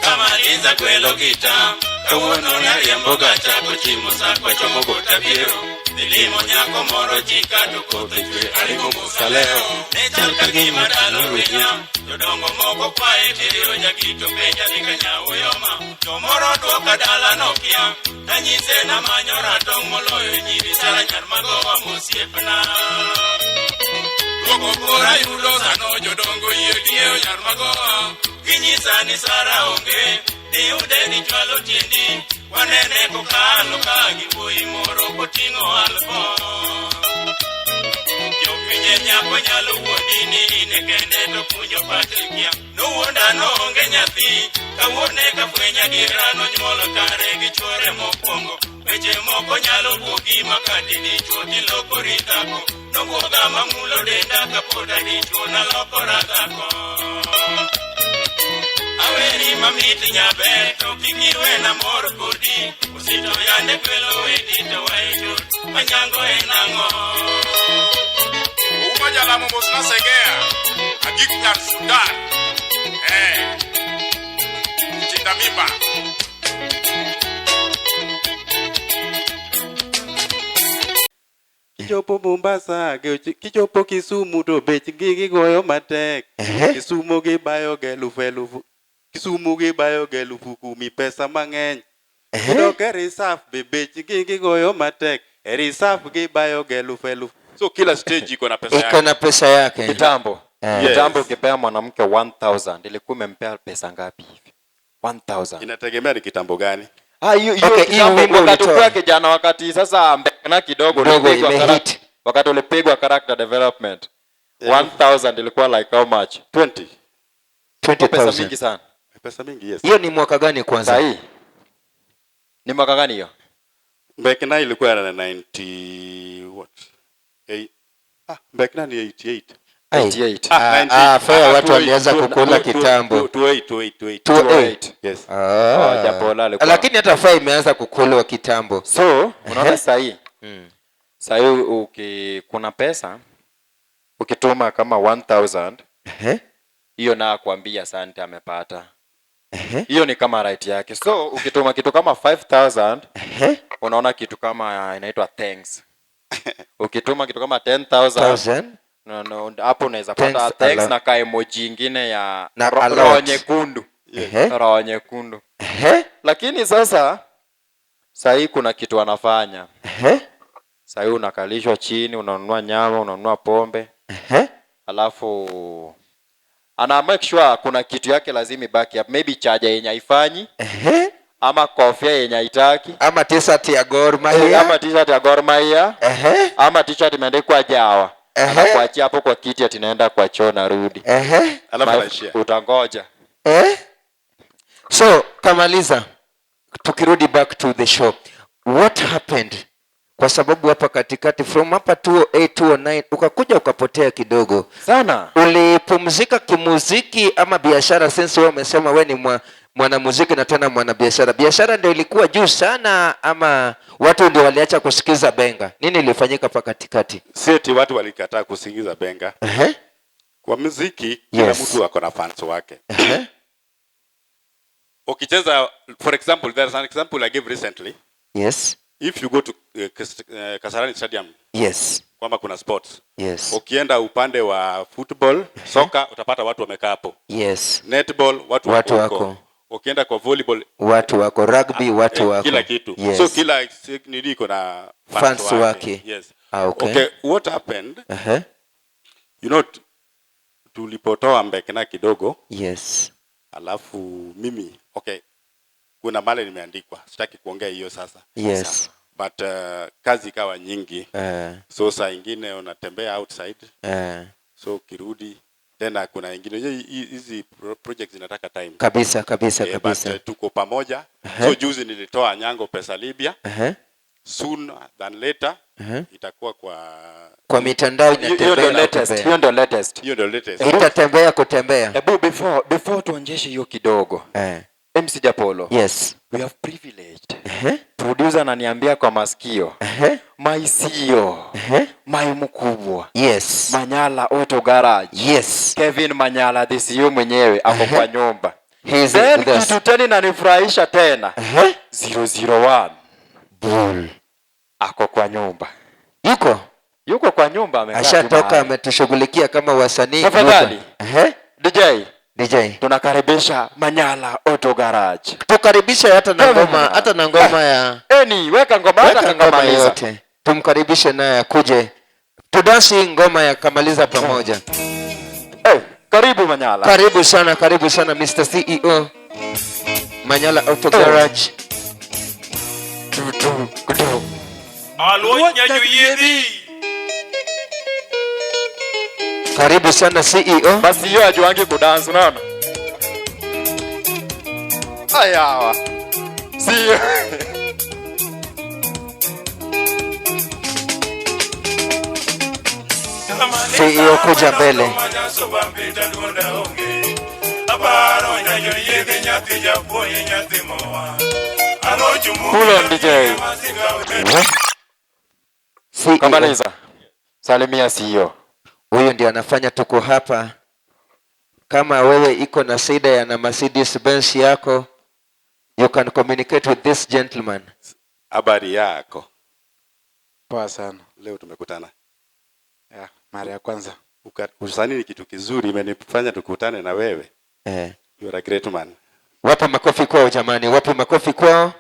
Kamaliza kwelo kita kawuono nariembo gacha kochimo sakwa chomo gota biero Dhilimo nyako moro chika to kothe chwe aringo musa leo Ne chal ka gima dalo rwenya Jodongo moko kwaye tiriyo nyakito penja ni ka nyawo yoma To moro duoka dala nokia Tanyise namanyo ratong' moloyo nyiri Sara nyar magowa mosiepna Duoko kora yudo sano jodongo yie ging'eyo nyar magowa Ginyisa ni Sara onge Diyude ni chwalo tiendi Wanene kokalo ka gi wuoyi moro koting'o alfo Jopinje nyako nyalo wuondi ni in e kende to kunjo Patricia Nowuonda noonge nyathi Kawuone kafwenyo adiera nonyuolo kare gi chuore mokwongo Weche moko nyalo buogi makati dichuo tilokori dhako Nobuoga mamulo denda kapod adichuo nalokora dhako Aweri mamit nyaber to kik iwena mor kodi Osito yande kwelo wedi to wayo chot Manyango en ang'o Uma jalamo mosna Segea Agik nyar Sudan Chinda mimba Kichopo Mombasa, kichopo Kisumu to bech gi gigoyo matek. Kisumu gibayo gi elufu elufu. Kisumu gibayo gi elufu kumi pesa mang'eny. Kidok e reserve be bech gi gigoyo matek. E reserve gibayo gi elufu elufu. So kila stage iko na pesa Iko yake. na pesa yake. Kitambo. Yes. Kitambo ukipea mwanamke 1000 ilikuwa umempea pesa ngapi hivi? 1000. Inategemea ni kitambo gani. Ah, hiyo Okay, hii kitambo wimbo wakati ulitoa. ulikuwa kijana, wakati sasa mbena kidogo Kidogo ulipigwa imehit. wakati ulipigwa character development. 1000 ilikuwa like how much? 20. Twenty Pesa thousand. mingi sana. Pesa mingi, yes. Hiyo ni mwaka gani kwanza? Sahi. Ni mwaka gani hiyo? Mbekna ilikuwa na 90 what? Eight. Mbekna ni 88. Ai. 88. 90. Fair, watu Two eight, walianza two, kukula two, two, kitambo. two, two eight, two eight, two eight. Two eight. Yes. Oh, Japola alikuwa. Lakini hata fair imeanza kukulwa kitambo. So, unaona sahi? Sahi kuna pesa ukituma kama 1000, hiyo na kuambia asante amepata. Hiyo ni kama right yake. So ukituma kitu kama 5000, unaona kitu kama inaitwa thanks. Ukituma kitu kama 10,000, Thousand? no, no, hapo unaweza pata Thanks a thanks lot. na ka emoji ingine ya Na a roho lot. nyekundu. Roho nyekundu. Lakini sasa sahi kuna kitu wanafanya. Sahi unakalishwa chini, unanunua nyama, unanunua pombe. Alafu ana make sure kuna kitu yake lazima ibaki hapo. Maybe charger yenye haifanyi. Ama kofia yenye haitaki. Ama t-shirt ya Gor Mahia. Ama t-shirt ya Gor Mahia. Ama t-shirt imeandikwa Jawa. Anakuachia hapo kwa kiti ati naenda kwa choo narudi. Alafu anaishia. Utangoja. So, kamaliza. Tukirudi back to the show, what happened? Kwa sababu hapa katikati, from hapa 208, 209, ukakuja ukapotea kidogo sana. Ulipumzika kimuziki ama biashara? Since wewe umesema wewe ni mwanamuziki na tena mwanabiashara, biashara ndio ilikuwa juu sana ama watu ndio waliacha kusikiza benga? Nini ilifanyika hapa katikati? Si eti watu walikataa kusikiza benga. Kwa muziki kila mtu ako na fans wake. Ukicheza, for example, there is an example I gave recently. If you go to Kasarani Stadium, kwamba kuna sports. Ukienda upande wa football, soccer, utapata watu wamekaa hapo. Netball, watu Watu wako huko. wako. Ukienda kwa volleyball, Watu wako, rugby, watu wako. Kila kitu. So kila nini iko na fans Fans wake. wake. Yes. Ah, okay. Okay, what happened? Tulipotoa Mbekna kidogo. Alafu mimi, okay, kuna mali nimeandikwa, sitaki kuongea hiyo sasa. But kazi ikawa nyingi. So saa ingine unatembea outside. So ukirudi tena kuna ingine. Hizi projects zinataka time. Kabisa, kabisa, kabisa. But tuko pamoja. So juzi nilitoa Nyango Pesa Libya. Soon than later itakuwa kwa Kwa mitandao Hiyo ndio inatembea latest. kutembea. Hiyo ndio latest. Hiyo ndio latest. Itatembea kutembea. Ebu before tuonjeshe hiyo kidogo. MC Japolo. Yes. We have privileged. Producer ananiambia kwa masikio. My CEO. My mkubwa. Manyala Auto Garage. Kevin Manyala the CEO mwenyewe ako kwa nyumba. He is Then with us. kitu tena inanifurahisha tena. 001. Bull. Ako kwa nyumba. Yuko? Yuko kwa nyumba, amekaa tu Ashatoka, mahali. ametushughulikia kama wasanii. Tafadhali. Yuko. DJ. DJ. Tunakaribisha Manyala Auto Garage. Tukaribishe hata na Kevin ngoma, Manyala. hata na ngoma ya Eni, weka ngoma hata Weka ngoma kama yote. Tumkaribishe naye akuje. Tudansi ngoma ya Kamaliza pamoja. Karibu Manyala. Karibu sana, karibu sana Mr. CEO Manyala Auto Garage. Karibu sana CEO. Basi hiyo ajuangi kudance, unaona? Ayawa. CEO. CEO kuja mbele. Pull on DJ. CEO. Kamaliza. Salimia CEO. Huyu ndio anafanya tuko hapa. Kama wewe iko na shida ya na Mercedes Benz yako, you can communicate with this gentleman. Habari yako? Poa sana. Leo tumekutana. Yeah, mara ya kwanza. Usanii ni kitu kizuri, imenifanya tukutane na wewe. You are a great man. Wape makofi kwao jamani, wape makofi kwao.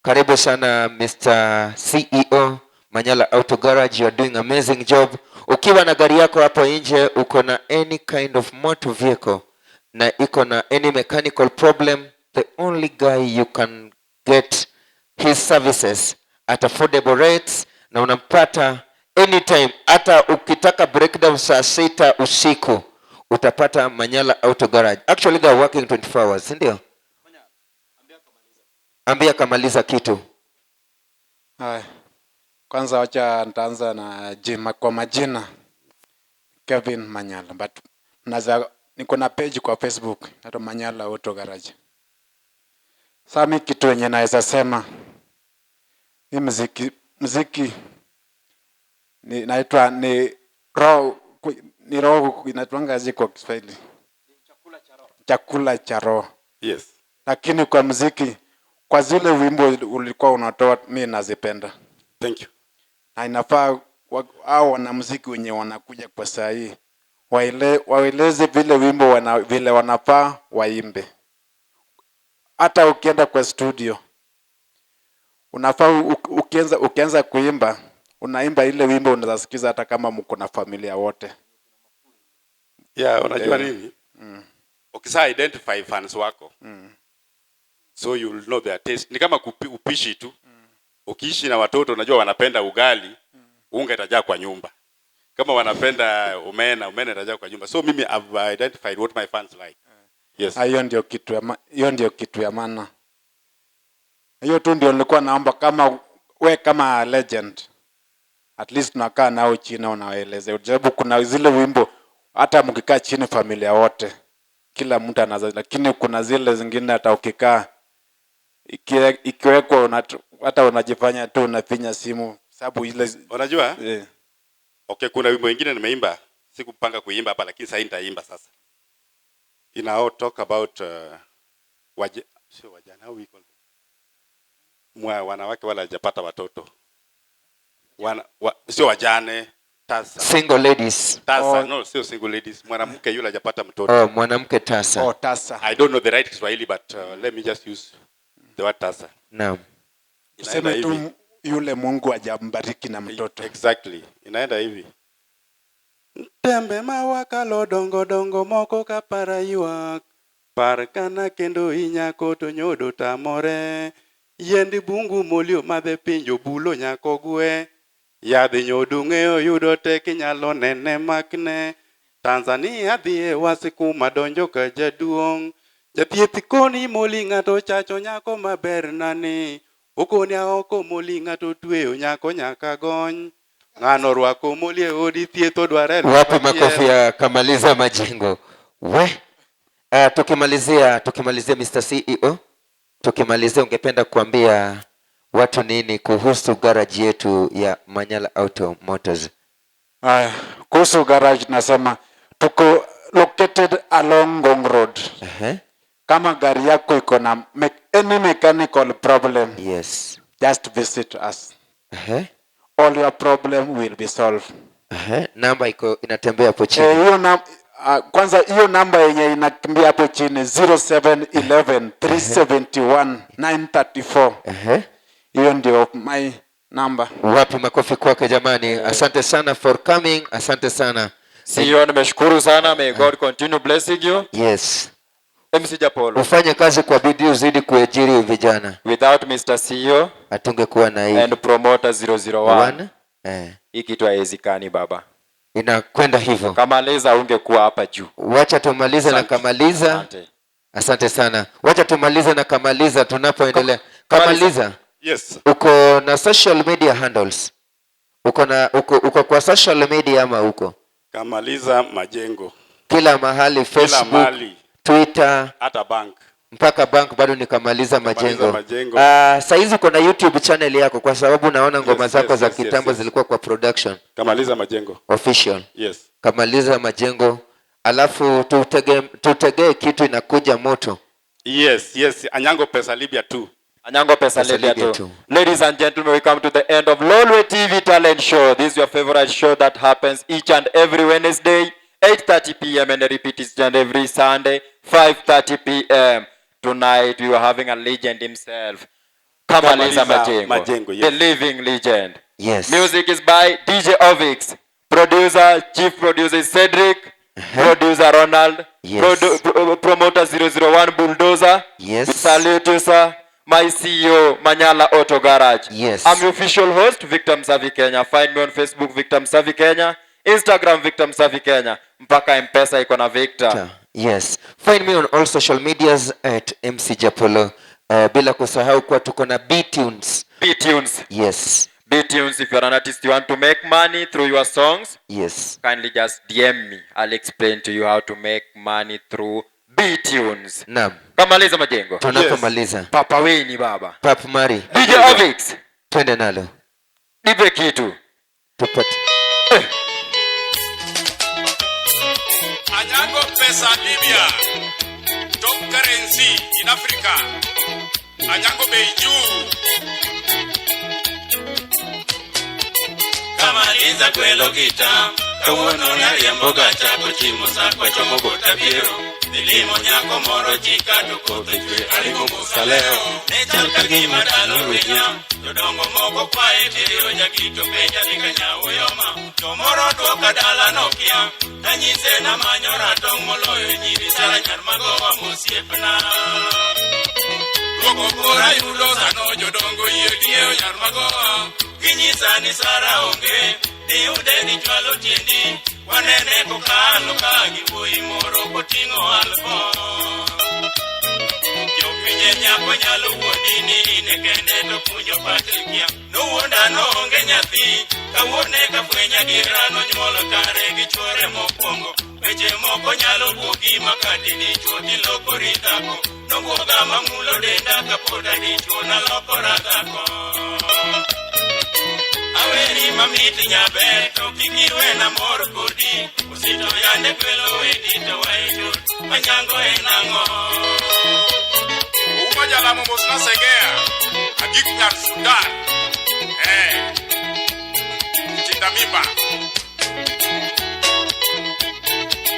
Karibu sana Mr. CEO Manyala Auto Garage, you are doing amazing job. Ukiwa na gari yako hapo nje, uko na any kind of motor vehicle na iko na any mechanical problem, the only guy you can get his services at affordable rates, na unampata anytime. Hata ukitaka breakdown saa 6 usiku utapata Manyala Auto Garage. Actually they are working 24 hours, si ndio? Ambia kamaliza kitu. Haya. Kwanza wacha nitaanza na jima kwa majina Kevin Manyala, but niko na page kwa Facebook inaitwa Manyala Auto Garage. Sasa mimi kitu yenye naweza sema ni muziki ni naitwa ni roho, ni roho inaitwanga aje kwa Kiswahili? Chakula cha roho. Yes. Lakini kwa muziki, kwa zile wimbo ulikuwa unatoa mimi nazipenda. Thank you. Na inafaa hao wanamuziki wenye wanakuja kwa saa hii waeleze vile wimbo vile wanafaa waimbe. Hata ukienda kwa studio unafaa ukianza kuimba unaimba ile wimbo unaweza sikiza hata kama mko na familia wote. Yeah, unajua nini? Ukisha identify fans wako. So you will know their taste. Ni kama upishi tu. Ukiishi na watoto unajua wanapenda ugali, unga itajaa kwa nyumba. Kama wanapenda omena, omena itajaa kwa nyumba. So mimi I've identified what my fans like. Yes. Hiyo ndio kitu ya hiyo ndio kitu ya maana. Hiyo tu ndio nilikuwa naomba, kama we kama legend, at least tunakaa nao chini, unawaelezea. Ujaribu, kuna zile wimbo hata mkikaa chini familia wote, kila mtu anaza, lakini kuna zile zingine hata ukikaa ikiwekwa hata unajifanya tu unafinya simu sababu ile Unajua? Eh. Okay, kuna wimbo ingine nimeimba, sikupanga kuimba hapa lakini sasa nitaimba sasa. Inao talk about sio wajana, how we call them? Wanawake wala hajapata watoto. Sio wajane, tasa. Single ladies. Tasa, Oh. no, sio single ladies. Mwanamke yule hajapata mtoto. Oh, mwanamke tasa. Oh, tasa. I don't know the right Kiswahili, but let me just use the word tasa. Naam. Inaenda Tuseme tu hivi. Yule Mungu hajambariki na mtoto. Exactly. Inaenda hivi. Tembe mawakalo dongo dongo moko kapara ywak. Par kana kendo inyako to nyodo tamore. Yiend bungu molio madhe pinjo bulo nyako gwe. Yadh nyodo ng'eyo yudo tek inyalo nene makne. Tanzania dhiye wasiku madonjo ka jaduong'. Jathieth koni moli ng'ato chacho nyako maber nani. Okoni aoko moli ng'ato tweyo nyako nyaka gony. Ng'ano rwako moli e odi thieth odware. Wapi makofi ya Kamaliza Majengo? We. Tukimalizia Mr. CEO, tukimalizia ungependa kuambia watu nini kuhusu garage yetu ya Manyala Auto Motors? Haya, kuhusu garage nasema tuko located along Ngong Road. Kama gari yako iko na any mechanical problem, just visit us. All your problem will be solved. Namba iko inatembea hapo chini. Hiyo kwanza hiyo namba yenye inakimbia hapo chini 0711 371 934. Hiyo ndio my number. Wapi makofi kwake jamani. Asante sana for coming. Asante sana. CEO, nimeshukuru sana. May God continue blessing you. Yes. MC Japolo. Ufanye kazi kwa bidii, uzidi kuajiri vijana. Without Mr. CEO hatungekuwa na hii. And promoter 001. One. Hii kitu haiwezekani baba. Inakwenda hivyo. Kamaliza ungekuwa hapa juu. Wacha tumalize na Asante. Kamaliza. Asante. Asante sana. Wacha tumalize na Kamaliza tunapoendelea. Kamaliza. Yes. Uko na social media handles? Uko kwa social media ama uko? Kamaliza Majengo. Kila mahali, Kila Facebook, mahali. Twitter, hata bank. Mpaka bank bado ni Kamaliza Majengo. Majengo. Saizi uko na YouTube channel yako kwa sababu naona ngoma zako za kitambo zilikuwa kwa production. Kamaliza Majengo. Official. Yes. Kamaliza Majengo. Alafu tutegee kitu inakuja moto. Yes, yes. Anyango Pesa Libya 2. Anyango Pesa Pesa Libya Libya 2. 2. Ladies and gentlemen, we come to the end of Lolwe TV Talent Show. This is your favorite show that happens each and every Wednesday, 8:30 p.m. and repeat each and every Sunday, 5:30 p.m. Tonight we are having a legend himself, Kamaliza Kamaliza Majengo, Majengo, yes. The living legend. Yes. Music is by DJ Ovix. Producer, chief producer is Cedric. Producer Ronald. Yes. Promoter 001 Bulldozer. Yes. We salute you, sir. My CEO, Manyala Auto Garage. Yes. I'm your official host, Victor Msavi Kenya. Find me on Facebook, Victor Msavi Kenya. Instagram, Victor Msavi Kenya. Mpaka M-Pesa iko na Victor. Yes. Find me on all social medias at MC Japolo. Bila kusahau kuwa tuko na B-Tunes. B-Tunes. Yes. B-Tunes, if you're an artist, you want to make money through your songs. Yes. Kindly just DM me. I'll explain to you how to make money through B-Tunes. Naam. Kamaliza Majengo. Tunapomaliza. Yes. Papa Weni baba. Pap Mari. DJ Ovix. Twende nalo. Nipe kitu. Tupate. Anyango Pesa Libya. Top currency in Africa. Anyango bei juu. Kamaliza kwelo kita. Kawuono nariembo gacha kochimo sakwa chomo gota biero. Nilimo nyako moro chika to koth chwe aringo musa leo. Ne chal ka gima dalo rwenya. Jodongo moko kwaye tiriyo jagito penja ni kanyauyo ma. To moro duoka dala nokia. Tanyise namanyo ratong' moloyo nyiri Sara nyar magowa mosiepna. Duoko kora yudo sano jodongo yie ging'eyo nyar magowa. Ginyisa ni Sara onge, diyude ni chwalo tiendi. Wanene kokalo ka gi wuoyi moro koting'o alfon. Jopinje nyako nyalo wuondo. kodi ni in e kende to puonjo Patrikia. Nowuonda noonge nyathi, kawuono eka fweny adiera nonyuolo kare gi chuore mokwongo. Weche moko nyalo buogi makati dichuo tilokori dhako. Nobwoga mamulo denda kapod adichuo nalokora dhako. Aweri mamit nyaber to kik iwena mor kodi. Osito yande kwelo wedi to waecho manyango en ang'o? Ouma jalamo mos nasegea. Agik nyar Sudan. Eh. Tinda mimba.